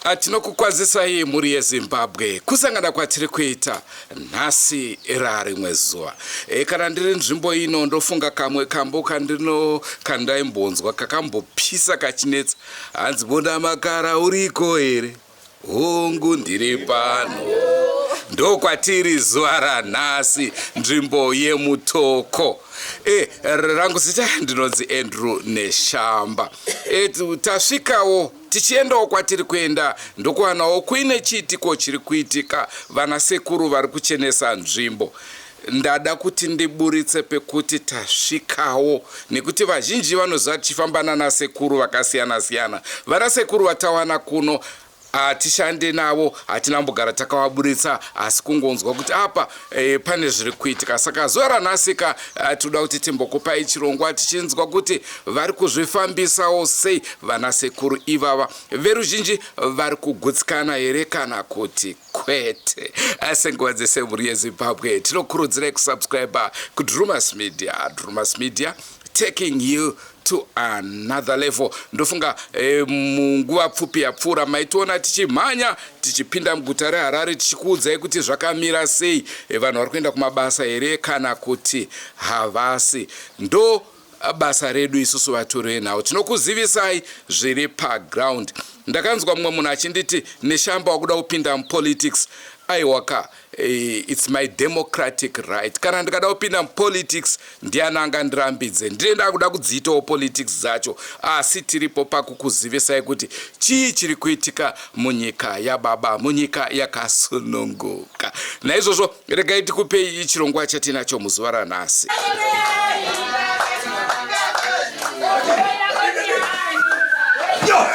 Ah, tinokukwazisai mhuri yeZimbabwe kusangana kwatiri kuita nhasi rarimwe zuva. E, kana ndiri nzvimbo ino ndofunga kamwe kambo kandino kandaimbonzwa kakambopisa kachinetsa hanzi bonda makara uriko here? Hongu ndiri pano. Ndokwatiri zuva ranhasi nzvimbo yeMutoko. E, rangu zita ndinonzi Andrew Neshamba. E, tasvikawo tichiendawo kwatiri kuenda ndokuwanawo kuine chiitiko chiri kuitika vana sekuru vari kuchenesa nzvimbo ndada kuti ndiburitse pekuti tasvikawo nekuti vazhinji vanoziva tichifamba nana sekuru vakasiyana siyana vana sekuru vatawana kuno hatishande navo hatina kumbogara takavaburitsa asi kungonzwa kuti apa e, pane zviri kuitika saka zuva ranhasika e, tinoda kuti timbokupai chirongwa tichinzwa kuti vari kuzvifambisawo sei vana sekuru ivava veruzhinji vari kugutsikana here kana kuti kwete senguva dzese mhuri yeZimbabwe tinokurudzirai kusubscribe kuDrumas Media. Drumas Media, taking you to another level. Ndofunga munguva pfupi yapfuura maitiona tichimhanya tichipinda muguta reHarare tichikuudzai kuti zvakamira sei, vanhu vari kuenda kumabasa here kana kuti havasi. Ndo basa redu isusu vatori venhau, tinokuzivisai zviri paground. Ndakanzwa mumwe munhu achinditi, "Neshamba, wakuda kupinda mupolitics." Aiwaka, it's my democratic right. Kana ndikada kupinda mupolitics, ndiani angandirambidze? Ndine ndakuda kudziitawo politics dzacho, asi tiripo pakukuzivisai kuti chii chiri kuitika munyika yababa, munyika yakasununguka. Naizvozvo regai tikupei chirongwa chatinacho muzuva ranhasi. Yo!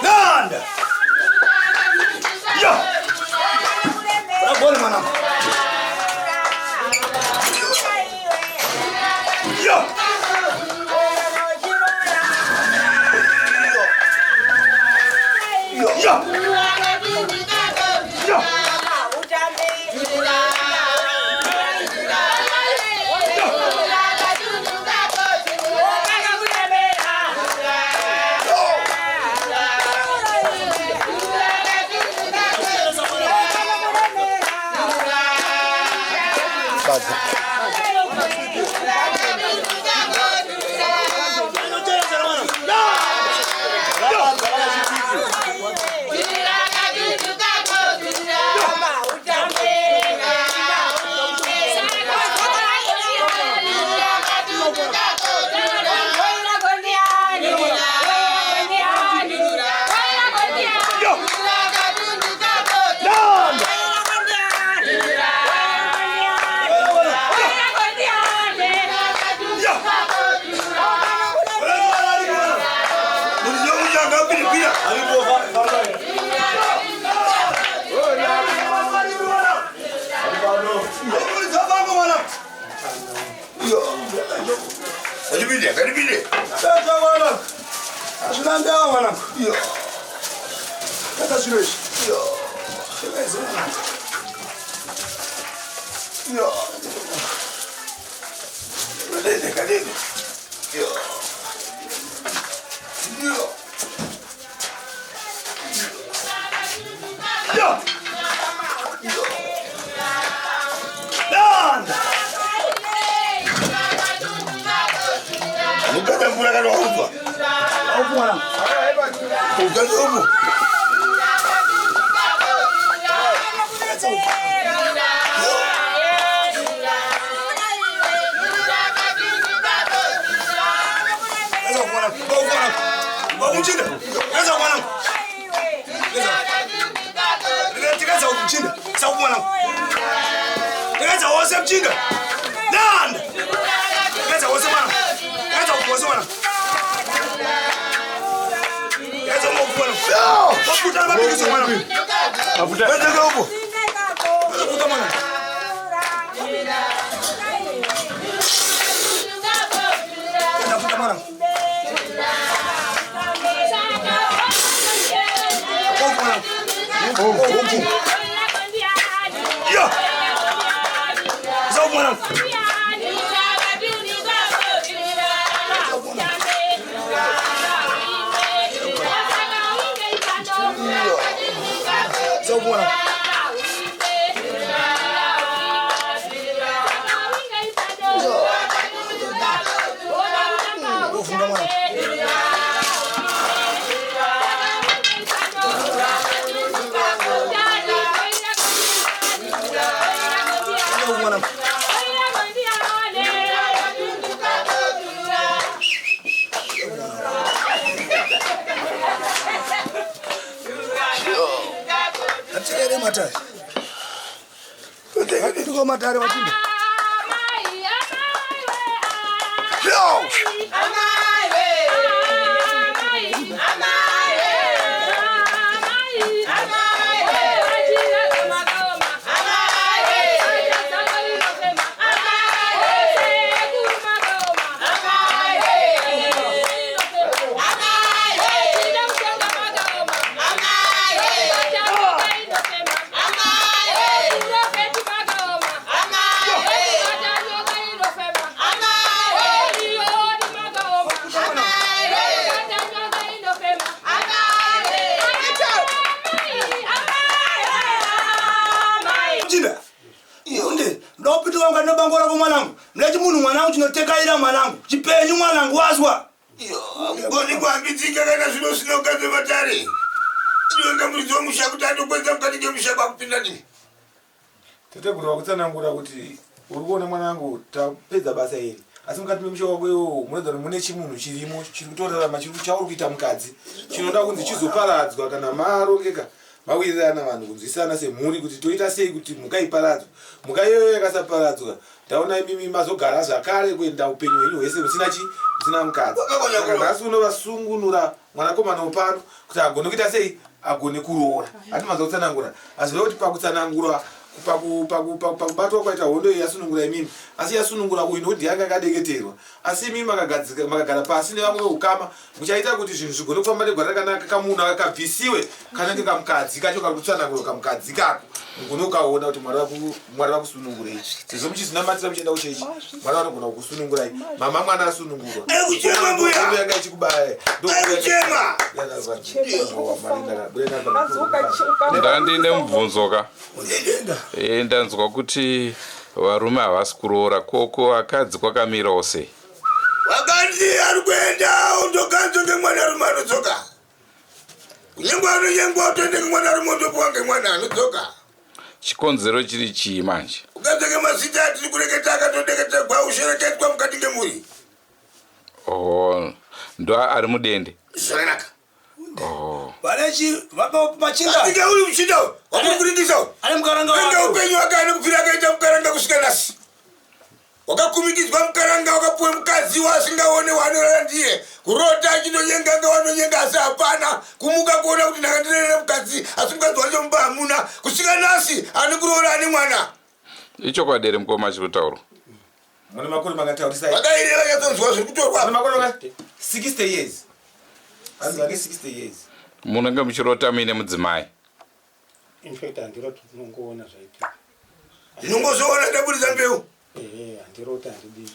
Nanda! Yo! Bravo, mwanangu. Yo! Yo! Yo! Yo! Yo! Nanda! Yo! Hazvina ndawa, mwanangu. Kata zviro izvi. Chemeze, mwanangu. Kadede, kadede. Yo. Yo. Yo! Nanda! Mukata mvura kana waubva. Auku, mwanangu. Ukati upo. Kata uku. Kaza uku, mwanangu. Uku, mwanangu. Wakuchinda. Kaza uku, mwanangu. Tikaza uku, mchinda. Sa uku, mwanangu. Tikaza wose, mchinda. Nanda! Tikaza wose, mwanangu. Tikaza uku wose, mwanangu. Kaza uku, mwanangu. Mafuta mabikiso, mwanangu. Kaza uku. Mafuta, mwanangu. Tafuta, mwanangu. Uku, mwanangu. Uku. Yo! Sa uku, mwanangu. Uku mwanangu. Ufunda mwanangu. Uku mwanangu. Atikere matare. Tuko matare machinda. Mchinda. Unde, ndopituka ngati nobango lako mwanangu. Mlechi munhu mwanangu chinotekaira mwanangu. Chipenyu mwanangu wazwa. Ngoni kuhambidzika kana zvino usina kukadze matare. Tinoenda muridzi wemusha kuti andokwedza mukati ngemusha kwakupinda nini. Tateguru vakutsanangura kuti uri kuona mwanangu tapedza basa iri asi mukati memusha wako iwowo munoedza kuti mune chimunhu chirimo chiri kutorarama chiri chauri kuita mukadzi chinoda kunzi chizoparadzwa kana marongeka mawirirana vanhu kunzwisana semhuri kuti toita sei kuti mhuka iparadzwe. Mhuka iyoyo yakasaparadzwa ndaona imimi mazogara zvakare kuenda upenyu hwenyu hwese musina chi musina mukadzi. Saka nhasi unovasungunura mwanakomana wepano kuti agone kuita sei agone kuroora. Hati manzwa kutsanangura hazvireve kuti pakutsanangura pakubatwa kwaita hondo iyi yasunungura imimi asi yasunungura uyu nokuti ndiye anga akadeketerwa asi imimi makagara pasi nevamwe veukama muchaita kuti zvinhu zvigone kufamba negwara rakanaka kamunhu aka kabvisiwe kanenge kamukadzi kacho kari kutsanangurwa kamukadzi kako mugone kukaona kuti mwari vakusunungurei sezvo muchizvinamatira muchienda kuchechi mwari vanogona kukusunungurai mama mwana asunungurwa Ekuchema mbuya. Hondo yanga ichikubaya Ekuchema. Ndandine mubvunzo ka. Ndanzwa kuti varume havasi kuroora koko vakadzi kwakamirawo sei? Wakanzi ari kuenda undokanzo ngemwanarume anodzoka. Kunyengwa anonyengwa utoende ngemwanarume undopuwa ngemwana anodzoka. Chikonzero chiri chii manje? Ukanzo ngemazita atiri kureketa akatodeketegwa ushereketwa mukati ngemuri. Oh, ndo ari mudende. Zvakanaka. Oh. Valechi vapa machinda. Asike uyu muchinda uyu wakuri kuringisa uyu. Ane mukaranga Wenge wako. upenyu wake ane kubvira akaita mukaranga kusvika nhasi. Wakakumikidzwa mukaranga wakapuwe mukadzi waasingaone waanorara ndiye. Kurota achinonyenga ngewanonyenga asi hapana. Kumuka kuona kuti ndakandirerera mukadzi asi mukadzi wacho mumba hamuna. Kusvika nhasi ane kuroora ane mwana. Ichokwadi here mukoma chiri kutaurwa? Mune makore makataurisai. Vakaireva nyatsonzwa zviri kutorwa. Mune makore makati 60 years. Hanzi vane 60 years. Munenge muchirota muine mudzimai. In fact handiroti ndinongoona zvaitika. Ndinongozoona ndaburitsa mbeu. Ehe handiroti handidii.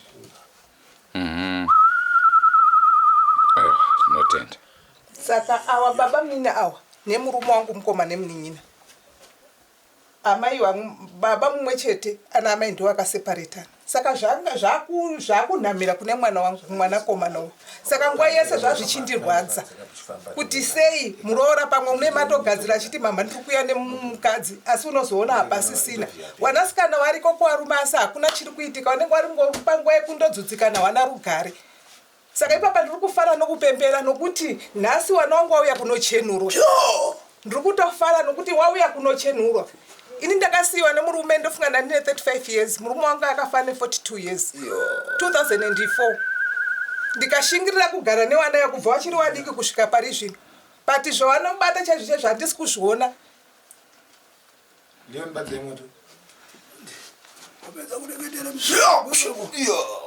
Aiwa, tinotenda. Saka awa baba munini awa nemurume wangu mukoma nemunin'ina. Amai vangu baba mumwe chete ana amai ndiwo akaseparetana saka zvanga zvakunhamira kune mwana wangu mwanakomana uyu saka nguva yese zvazvichindirwadza kuti sei muroora pamwe une matogadzira achiti mhamha ndiri kuuya nemukadzi asi unozoona hapasisina wanasikana wariko kuvarume asi hakuna chiri kuitika vanenge vari panguva yekundodzudzikana wana rugare Saka ipapa ndiri kufara nokupembera nokuti nhasi wana wangu wauya kunochenurwa. Ndiri kutofara nokuti wauya kunochenurwa. Ini ndakasiyiwa nemurume ndofunga ndandine 35 years. Murume wangu akafa ne 42 years. 2004. Ndikashingirira kugara newana yakubva wachiri wadiki kusvika pari zvino. But zvavanobata chaizvo chaizvo handisi kuzviona.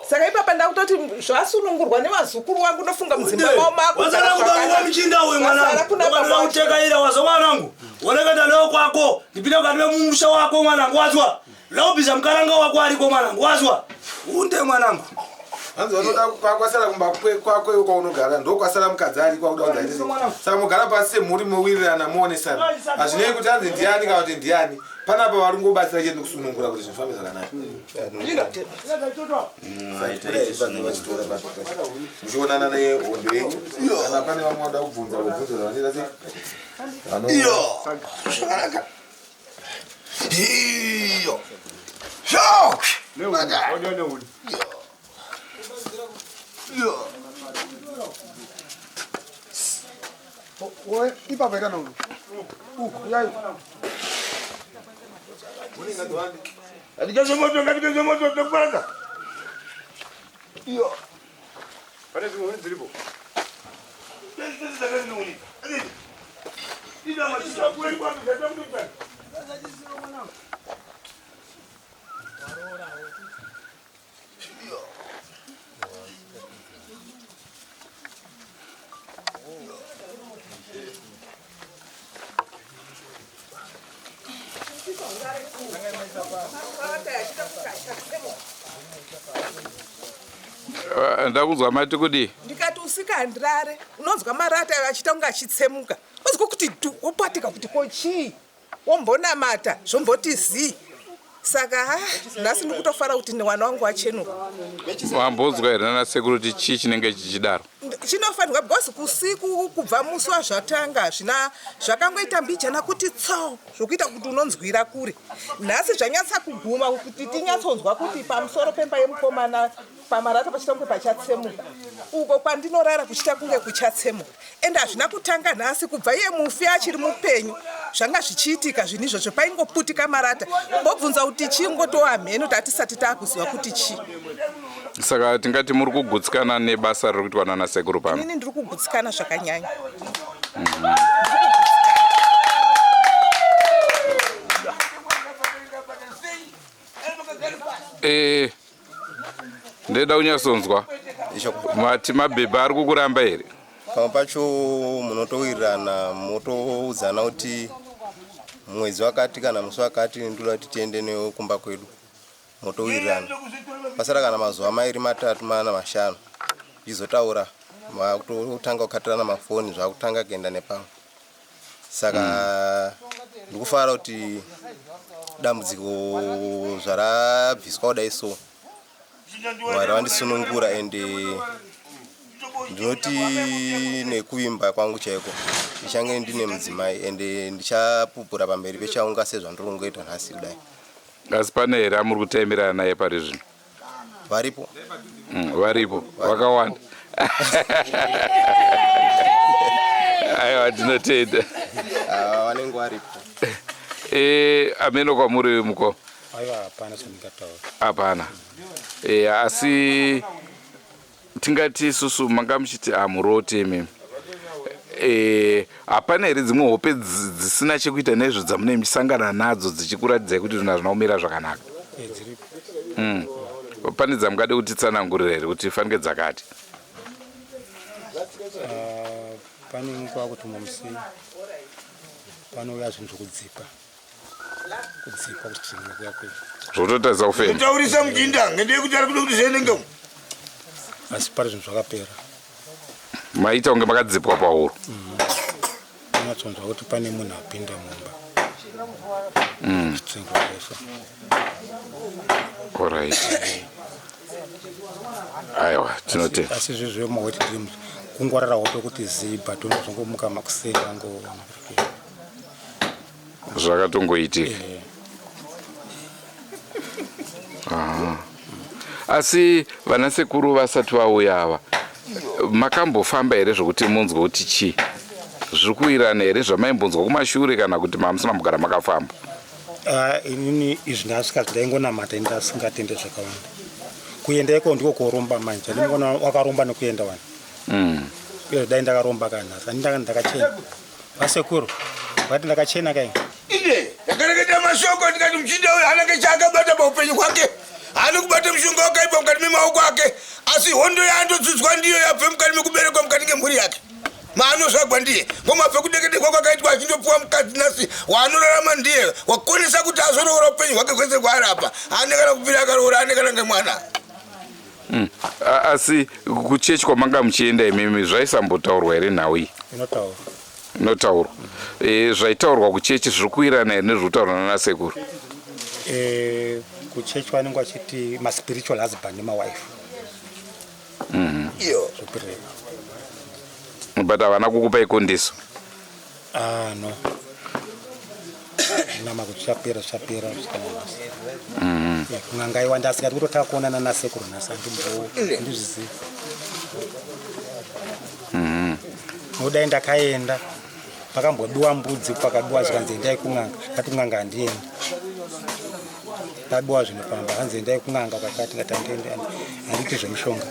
Saka ipapa ndakutoti zvasunungurwa nevazukuru wangu ndofunga mudzimba mavo Wazara kubanguka muchinda uyu mwanangu. Wakanoda kutekaira wazwa mwanangu. Woreketa newe kwako. Ndipinde mukati memusha wako mwanangu wazwa. Laubhiza mukaranga wako ariko mwanangu wazwa. Unde mwanangu. Hanzi vanoda kwasara kumba kwako iwe kwaunogara ndokwasara mukadzi ari kwakuda kunzi aite sei. Saka mogara pasi semhuri mowirirana moonesana. Hazvinei kuti hanzi ndiani kana kuti ndiani. Panapa vari kungobatsira chete nekusunungura kuti zvifambe zvakanaka. Muchionana nehondo yenyu. Kana pane vamwe vanoda kubvunza vobvunza zvavanoita sei. Iyo. Zvakanaka. Iyo. Sho. Iyo. Ipapa kana uku. Uku, yayo. Ngatigeze moto, ngatigeze moto, tokupanda. Iyo. Pane zvimwe huni dziripo. Ndakunzwa mati kudii? Ndikati usika handirare, unonzwa marata ayo achiita kunge achitsemuka, unzwa kuti dhu, wopatika kuti ko chii, wombonamata zvomboti zii. Saka ha nhasi ndiri kutofara kuti mwana wangu achenuka. Wambonzwa here nana sekuru kuti chii chinenge chichidaro? Chinofanirwa because kusiku kubva musi wazvatanga hazvina zvakangoita mbijana kuti tso zvokuita kuti unonzwira kure. Nhasi zvanyatsa kuguma kuti tinyatsonzwa kuti pamusoro pemba yemukomana pamarata pachiita kunge pachatsemuka, uko kwandinorara kuchiita kunge kuchatsemuka. Ende hazvina kutanga nhasi, kubva iye mufi achiri mupenyu zvanga zvichiitika zvinhu izvozvo, paingoputika marata kumbobvunza kuti chii ngotova mheno tatisati taakuziva kuti chii. Saka tingati muri kugutsikana nebasa riri kuitwa nana sekuru pano? Inini ndiri kugutsikana zvakanyanya. Ndeda kunyatsonzwa. Mati mabhebha ari kukuramba here? Pamwe pacho munotowirirana, motoudzana kuti mwedzi wakati kana musi wakati ndoda kuti tiende newe kumba kwedu, motowirirana. Pasara kana mazuva mairi, matatu, mana, mashanu, ichizotaura makutotanga kukatirana mafoni, zvakutanga kuenda nepamwe. Saka ndikufara kuti dambudziko zvarabviswa kudai, so Mwari vandisunungura, ende ndinoti nekuvimba kwangu chaiko ndichange ndine mudzimai, ende ndichapupura pamberi pechaunga sezvandiri kungoita nhasi kudai. Asi pane here amuri kutaimirana naye pari zvino? Varipo. Varipo vakawanda. Aiwa, tinotenda. Vanenge varipo. Ameno kwamuri muko? Aiwa, hapana chandingataura. Hapana. Asi tingati isusu manga muchiti hamuroti imimi, hapana here dzimwe hope dzisina chekuita nezvo dzamunenge muchisangana nadzo dzichikuratidzai kuti zvinhu hazvina kumira zvakanaka? Dziripo. Pane dzamungade kutitsanangurira here kuti fanike dzakati? Pane nguva kuti mumwe musi panouya zvinhu zvokudzipa kudzipa kuti kuya kwe Zvototarisa kufema. Taurisa muchinda ngendeye kuti ari kuda kuti zviende ngemu. Asi pari zvinhu zvakapera. Maita kunge makadzipwa pahuro? Unatsonzwa kuti pane munhu apinda mumba, chitsengo reso. Alright, aiwa, tinotenda. Asi izvezvo mawet dreams, kungwarara hope kuti zii, but unozongomuka makuseni wangoona. Zvakatongoitika. Asi vana sekuru vasati vauya ava, makambofamba here zvokuti munzwe kuti chii zviri kuwirana here zvamaimbonzwa kumashure, kana kuti mamusina mugara makafamba? Ah, inini izvi ndasvika ndaingonamata, ini ndasingatende zvakawanda. Kuenda iko ndiko koromba manje, andingona wakaromba nekuenda wani. Uye dai ndakaromba kanhasi ani ndanga ndakachena, vasekuru vati ndakachena kai. Ine ndakareketa mashoko ndikati muchinda uyu anenge chaakabata paupenyu hwake, haani kubata mushonga wakaipa mukati memaoko ake, asi hondo yaandodzidzwa ndiyo yabve mukati mekuberekwa mukati ngemhuri yake maanozvagwa ndiye ngomabve kudeketekwa kwakaitwa achindopuwa mukadzi nhasi waanorarama ndiye wakonesa kuti azoroora upenyu hwake hwese hwaarapa. Haane kana kupira akaroora, ane kana ngemwana. Mm. Asi kuchechi kwamanga muchienda imimi zvaisambotaurwa here nhau iyi? Inotaurwa. Inotaurwa. E, zvaitaurwa kuchechi zviri kuwirana here nezviri kutaurwa nana sekuru? E, kuchechi vanenge vachiti maspiritual husband nemawife. Mm -hmm. But havana kukupai kundiso? Ah, no. Nama kuti zvapera zvapera kusvika nanhasi. Yeah, kun'anga iwanda asi kati kutotanga kuonana nasekuru nhasi andimbo andizvizivi. Nodai ndakaenda pakambobiwa mbudzi pakabiwa zvikanzi endai kun'anga kati kun'anga handiendi. Pabiwa zvinhu pamba hanzi endai kun'anga kwakati ngati handiendi handiiti zvemushonga.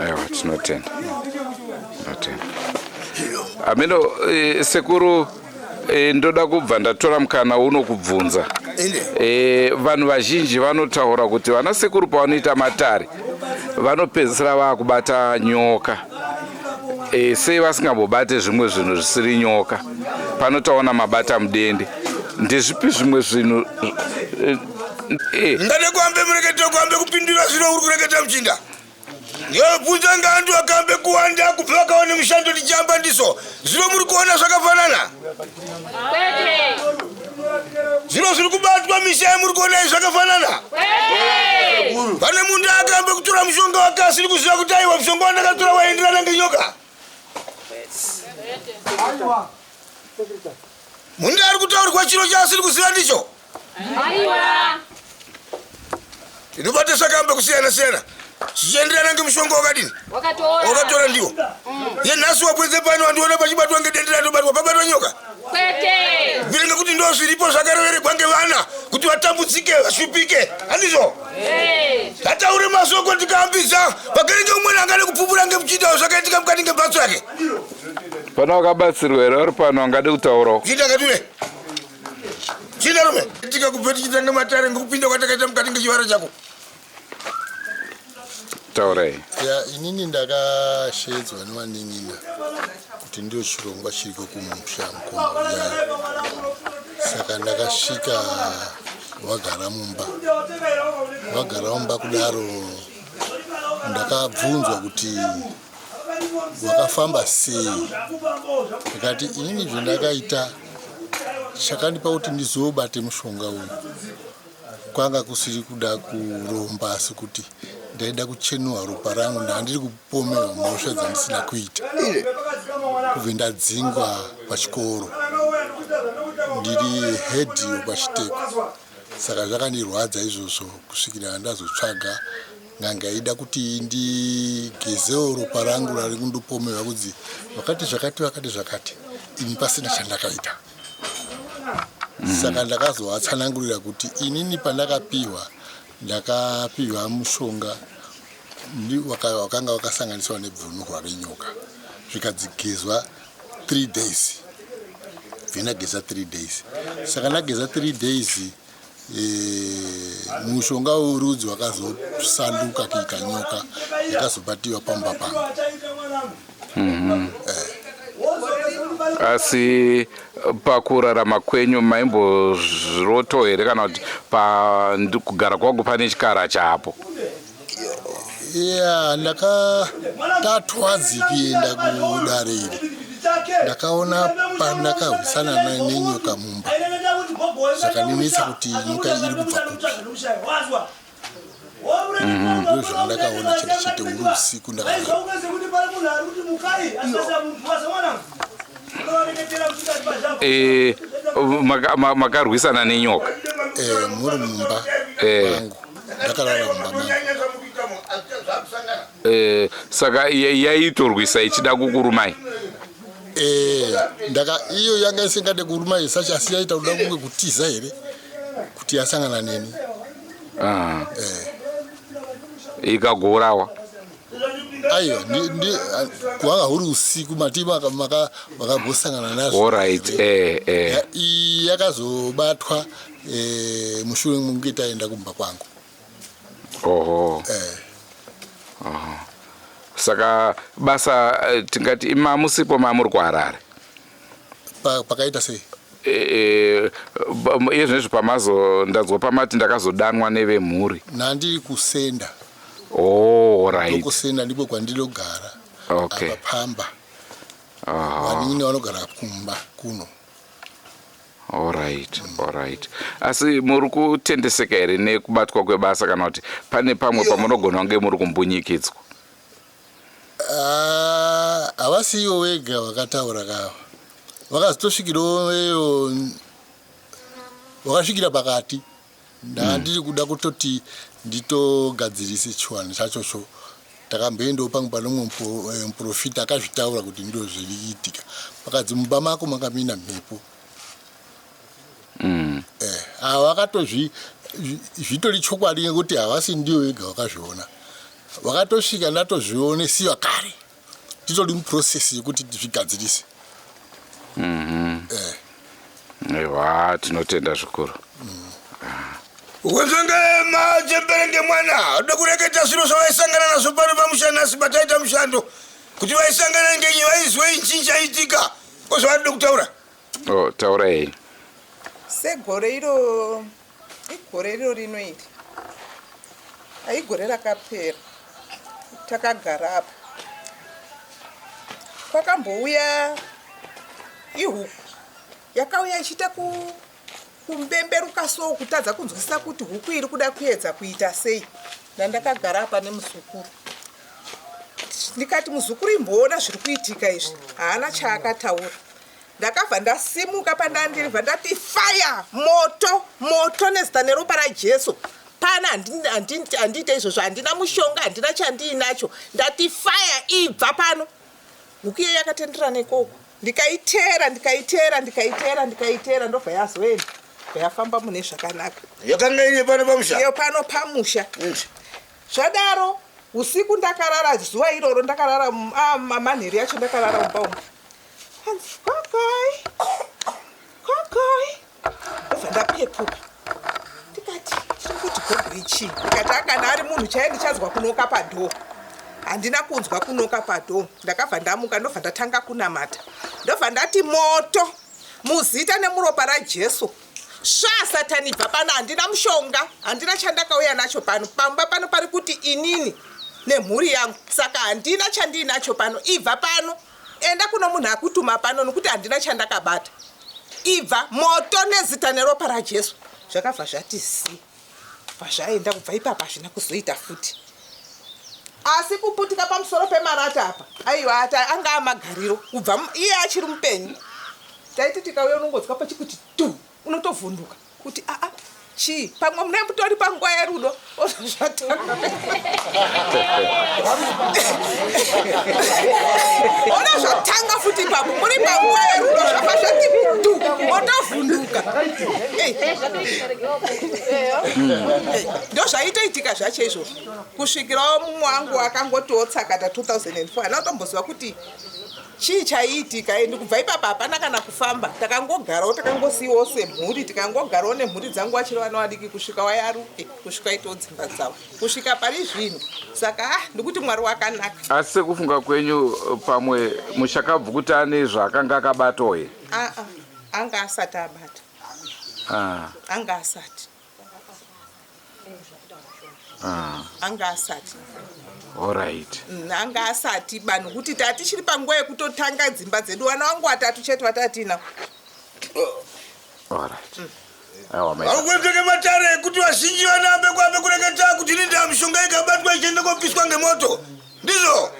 Aiwa tinotenda. Tinotenda. Ameno eh, sekuru eh, ndoda kubva ndatora mukana uno kubvunza. Eh, vanhu vazhinji vanotaura kuti vana sekuru pavanoita matare vanopedzisira vaakubata nyoka. E, sei vasingambobate zvimwe zvinhu zvisiri nyoka? Pano taona mabata mudende. Ndezvipi zvimwe zvinhu e, Ngade kuambe murekete kuambe kupindura zvino uri kureketa muchinda. Ndinobvunza ngandu akambe kuwanda kubva vakaone mushando tichiamba ndiso. Zvino muri kuona zvakafanana? Zvino zviri kubatwa misha yamuri kuona izvi zvakafanana? Pane munhu akambe kutora mushonga wake asiri kuziva kuti aiwa mushonga wandakatora waenderana ngenyoka. Munhu ari kutaurwa chiro chaasiri kuziva ndicho. Tinobata zvakambe kusiyana siyana zvichienderana ngemushonga wakadini wakatora ndiwo ye nhasi wapwedze pano wandiona pachibatwa ngedende ratobatwa pabatwa nyoka bvire ngekuti ndo zviripo zvakareveregwa ngevana kuti vatambudzike vashupike handizvo ngataure masoko tikaambidza pakereke umweni angade kupupura ngemuchiitawo zvakaitika mukati ngembatso yake Pana wakabatsirwa here vari pano angade kutaurawo? Chiita kature Chindarume tikakubve tichitanga matare ngekupinda kwatakaita mukati ngechivara chako. Taurai. Ya inini ndakashedzwa nevanin'ina kuti ndiyo chirongwa chiriko kumusha mukoma uyaya. Saka ndakasvika vagara mumba. Vagara mumba kudaro ndakabvunzwa kuti wakafamba sei ndikati inini zvandakaita chakandipa kuti ndizobate mushonga uyu kwanga kusiri kuda kuromba asi kuti ndaida kuchenua ropa rangu ndandiri kupomerwa mhosva dzandisina kuita kubve ndadzingwa pachikoro ndiri head wepachiteko saka zvakandirwadza izvozvo kusvikira ndazotsvaga N'anga yaida kuti indigezewo ropa rangu rari kundopomerwa kunzi vakati zvakati vakati zvakati ini pasina chandakaita. Saka ndakazovatsanangurira kuti inini pandakapiwa ndakapiwa mushonga wakanga wakasanganiswa nebvunurwa renyoka zvikadzigezwa 3 days bve ndageza 3 days saka ndageza 3 days Eh, mushonga werudzi wakazosanduka kuita nyoka yakazobatiwa pamba pangu. Asi pakurarama kwenyu maimbozviroto here kana kuti kugara kwangu pane chikara chapo? Yeah, ndakatatwadzi kuenda kudare iri ndakaona pandakahwisana nenyoka mumba zvakandinetsa kuti nyoka iri kubva kupi ndo zvandakaona chete chete uri usiku ndakadaro Eh, makarwisana nenyoka Eh, muri mumba Eh. mangu ndakarara mumba mangu Eh, saka yaitorwisa ichida kukurumai Eh, ndaka iyo yanga isingade kuruma isachi asi yaita kuda kunge kutiza here kuti yasangana neni Ah. Ikagourawa aiwa kwanga huri usiku mati makambosangana nazvo Alright, eh, eh. Iyi yakazobatwa mushure mekunge taenda kumba kwangu Oho. Oho. Saka basa tingati mamusipo mamuri kuHarare Pakaita sei? E, e, iye zvinezvi pamazo ndanzwa pamati ndakazodanwa nevemhuri. Nandiri kusenda. Oh, right. Ndokusenda ndiko kwandinogara. Okay. Apa pamba. Vanin'ina vanogara kumba kuno. Alright, alright. Asi muri kutendeseka here nekubatwa kwebasa kana kuti pane pamwe pamunogona kunge muri kumbunyikidzwa? Ah, havasi ivo vega vakataura kava. Vakazotosvikirawo iyo vakasvikira pakati. Ndandiri kuda kutoti nditogadzirise chiwanhu chachocho. Takamboendawo pamwe pane umwe eh, muprofita akazvitaura kuti ndizvo zviri kuitika. Pakanzi mumba mako makamina mhepo. Mm. Eh, ava vakatozvi zvitori chokwadi nekuti havasi ndiyo vega vakazviona. Vakatosvika ndatozvionesiwa kare. Titori muprocess yekuti tizvigadzirise. Mm -hmm. Eh. Aiwa, tinotenda zvikuru. Mm. Wenzenge machembere ngemwana uda kureketa zviro zvavaisangana nazvo pano pamusha nhasi pataita mushando kuti vaisangana ngenyi vaizwe inchii chaitika ko zvavanoda kutaura. Oh, taurai. Segore iro igore iro rino iri aigore rakapera takagara apa kwakambouya ihuku yakauya ichiita ku kumbemberuka so kutadza kunzwisisa kuti huku iri kuda kuedza kuita sei ndandakagara apa nemuzukuru ndikati muzukuru imboona zviri kuitika izvi haana chaakataura ndakabva ndasimuka pandandiri bva ndati fire moto moto nezita neropa rajesu pana handiite izvozvo handina mushonga handina chandiinacho ndati fire ibva pano huku iye yakatenderana ikoko ndikaiteera ndikaiteera ndikaiteera ndikaiteera ndobva yazoenda bva yafamba mune zvakanaka yakanga iri pano pamusha iyo pano pamusha zvadaro usiku ndakarara zuva iroro ndakarara ah, manheru yacho ndakarara mumba umu hanzi kokoi kokoi ndobva ndapepuka ndikati chiri kuti gogo ichii ndikati akana ari munhu chaiye ndichanzwa kunoka padhoo handina kunzwa kunoka padhoo ndakabva ndamuka ndobva ndatanga kunamata ndobva ndati moto muzita nemuropa rajesu sva satani bva pano handina mushonga handina chandakauya nacho pano pamba pano pari kuti inini nemhuri yangu saka handina chandiinacho pano ibva pano Enda kuno munhu akutuma pano nokuti handina chandakabata. Ibva moto nezita neropa raJesu. Zvakabva zvati zi. Bva zvaenda kubva ipapa hazvina kuzoita futi. Asi kuputika pamusoro pemarata apa aiwa ata anga amagariro kubva iye achiri mupenyu. Taiti tikauya unongonzwa pachikuti tu unotovhunduka. kuti aa chii pamwe mune mutori panguva yerudo ozvatanga ona zvatanga futi ipapo muri panguva yerudo zvafa zvati tu motovhunduka ndozvaitoitika zvacho izvozvo kusvikirawo mumwe wangu akangotiwo tsakata 2004 ana kutomboziva kuti Chii chaiitika and kubva ipapa hapana kana kufamba takangogarawo takangosiiwawo semhuri tikangogarawo nemhuri dzangu vachiri vana vadiki kusvika wayaruke kusvika waitawo dzimba dzavo kusvika pari zvino saka ah ndikuti mwari wakanaka. Asi sekufunga kwenyu pamwe mushakabvu kuti ane zvaakanga akabatawo here? Aa anga asati abata. Ah. Anga asati. Ah. Anga asati. Alright. Mm, anga asati ba nokuti tatichiri panguva yekutotanga dzimba dzedu vana vangu vatatu chete vatatina. Alright. Mm. Awa mai. Akuendeke matare ekuti vazhinji vanambe kuambe kureketa kuti ini ndamushonga ikabatwa ichienda kopiswa ngemoto. Ndizvo?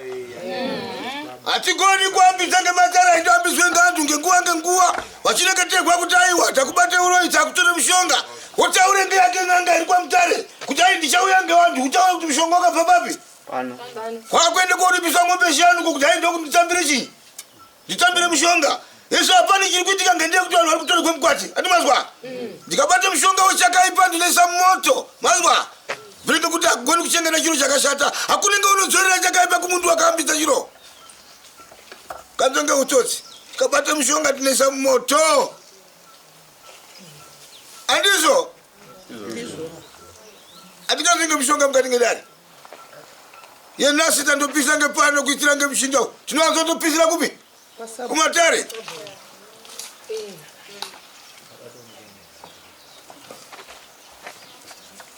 Hatigoni kuambisa ngematare aitoambiswe ngeantu ngenguva ngenguva vachireketerwa kuti aiwa takubate uroyi takutore mushonga wotaure ngeyake n'anga iri kwamutare kuti ai ndichauya ngevantu utaure kuti mushonga wakabva papi kwakuende koripisa ng'ombe shanu kuti ai ndokuti nditambire chii nditambire mushonga yesu hapana chiri kuitika ngendaa yekuti vanhu vari kutorerwa mukwati ati mazwa ndikabata mushonga wechakaipa ndinoisa mumoto mazwa zvinenge kuti hakugoni kuchengeta chiro chakashata hakunenge unodzorera chakaipa kumunhu wakahambisa chiro kanzonge utsotsi tikabata mushonga tinoisa mumoto andizvo hatikazvinge mushonga mukati ngedare Yenasi tandopisa ngepano kuitira ngemushinda uyu. Tinowanzotopisira kupi? Kumatare.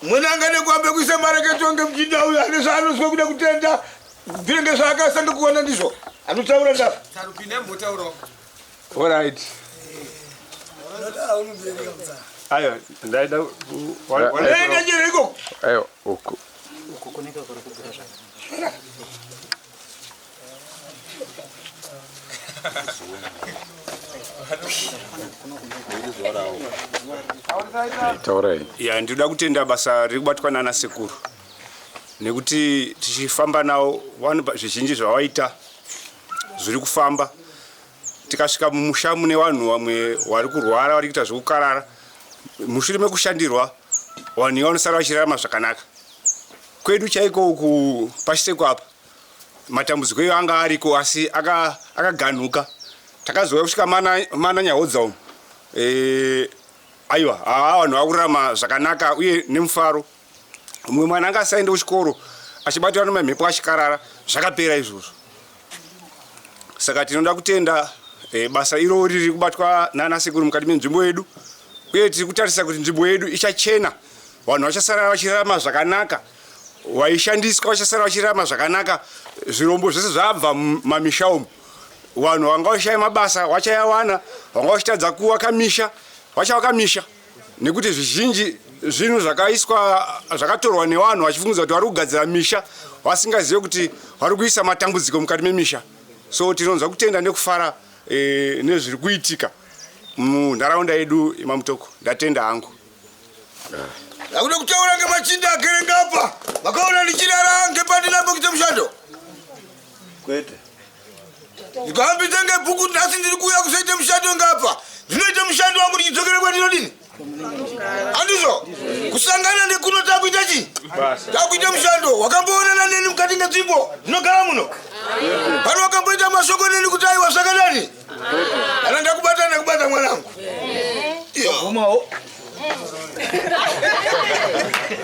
Mwene angade kuambe kuisa mareketo ngemuchinda uyu ane zvaanozwa kuda kutenda zvinenge zvaakasanga kuwana ndizvo anotaura ndapa. Tarupinde mbotaurawo. Alright. Ayo, ndaida Enda jere ikoko. Ayo, uku. Uku kunenge kuri kubuda zvakanaka. Taurai. Ya, ndinoda kutenda basa riri kubatwa nana sekuru nekuti tichifamba nawo vanhu zvizhinji zvavaita zviri kufamba tikasvika mumusha mune vanhu vamwe vari kurwara vari kuita zvekukarara mushure mekushandirwa vanhu iva vanosara vachirarama zvakanaka kwedu chaiko uku pashiseko apa matambudziko iyo anga ariko asi akaganhuka aka takazouya kusvika mana, mana nyahodza umu e, aiwa haa vanhu vakurarama zvakanaka uye nemufaro mumwe mwana anga asaende kuchikoro achibatwa nemamhepo achikarara zvakapera izvozvo saka tinoda kutenda e, basa irori riri kubatwa nana sekuru mukati menzvimbo yedu uye tiri kutarisa kuti nzvimbo yedu ichachena vanhu vachasara vachirarama zvakanaka vaishandiswa vachasara vachirarama zvakanaka zvirombo zvese zvabva mumamisha umu vanhu vanga vashaya mabasa vachayawana vanga vachitadza kuvaka misha vachavaka misha nekuti zvizhinji zvinhu zvakaiswa zvakatorwa nevanhu vachifungidza kuti vari kugadzira misha vasingazive kuti vari kuisa matambudziko mukati memisha so tinonzwa kutenda nekufara e, nezviri kuitika munharaunda yedu yemamutoko ndatenda hangu Ndakuda kutaura ngemachinda agere ngapa. Makaona ndichirara ngepandinambo kuita mushando? Kwete. Ndikahambidza ngebhuku nhasi ndiri kuuya kuzoita mushando ngapa. Ndinoita mushando wangu ndichidzokera kwandinodini? Handizvo? Kusangana nekuno takuita chii? Takuita mushando. Wakamboonana neni mukati ngenzvimbo ndinogara muno? Pano wakamboita mashoko neni kuti aiwa zvakadani? Kana ndakubata ndakubata mwanangu. Gumawo.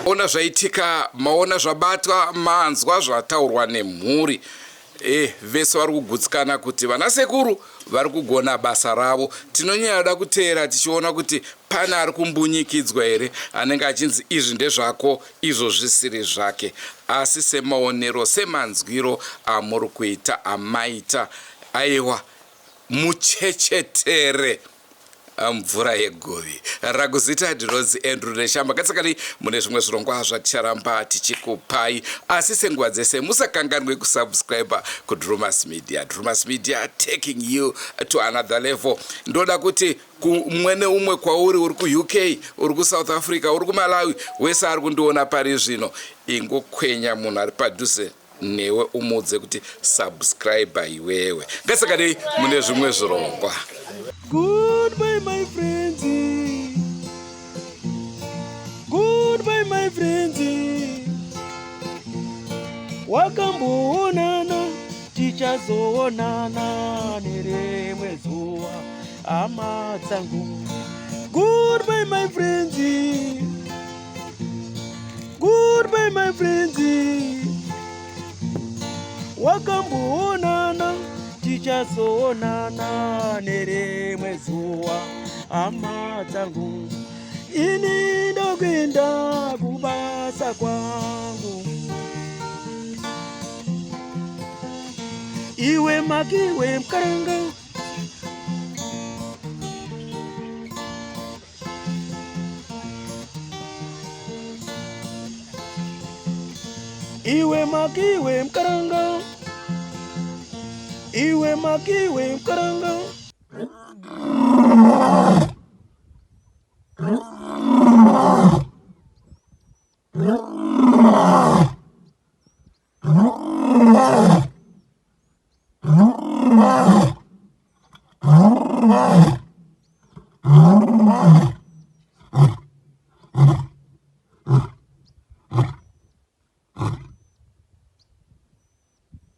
Ona zvaitika, maona zvabatwa, manzwa zvataurwa nemhuri. Eh, vese vari kugutsikana kuti vanasekuru vari kugona basa ravo. Tinonyanya da kuteera tichiona kuti pane ari kumbunyikidzwa here anenge achinzi izvi ndezvako izvo zvisiri zvake. Asi semaonero semanzwiro amuri kuita amaita aiwa muchechetere mvura yeguvi rakuzita ndinonzi Andrew Neshamba ngatisakani mune zvimwe zvirongwa zvaticharamba tichikupai asi senguva dzese musakanganwe kusubscribe kuDrumas Media. Drumas Media taking you to another level. Ndoda kuti kumwe neumwe kwauri uri kuUK uri kuSouth Africa uri kuMalawi wese ari kundiona pari zvino ingokwenya munhu ari padhuze newe umuudze kuti subscribe iwewe ngatisakadei mune zvimwe zvirongwa. Goodbye my friends. Goodbye my friends. Wakamboonana tichazoonana nerimwe zuva hama dzangu. Goodbye my friends. Goodbye my friends. Wakamboonana tichazoonana nerimwe zuva hama dzangu. Ini ndokuenda kubasa kwangu. Iwe makiwe mkaranga Iwe makiwe mkaranga Iwe makiwe mkaranga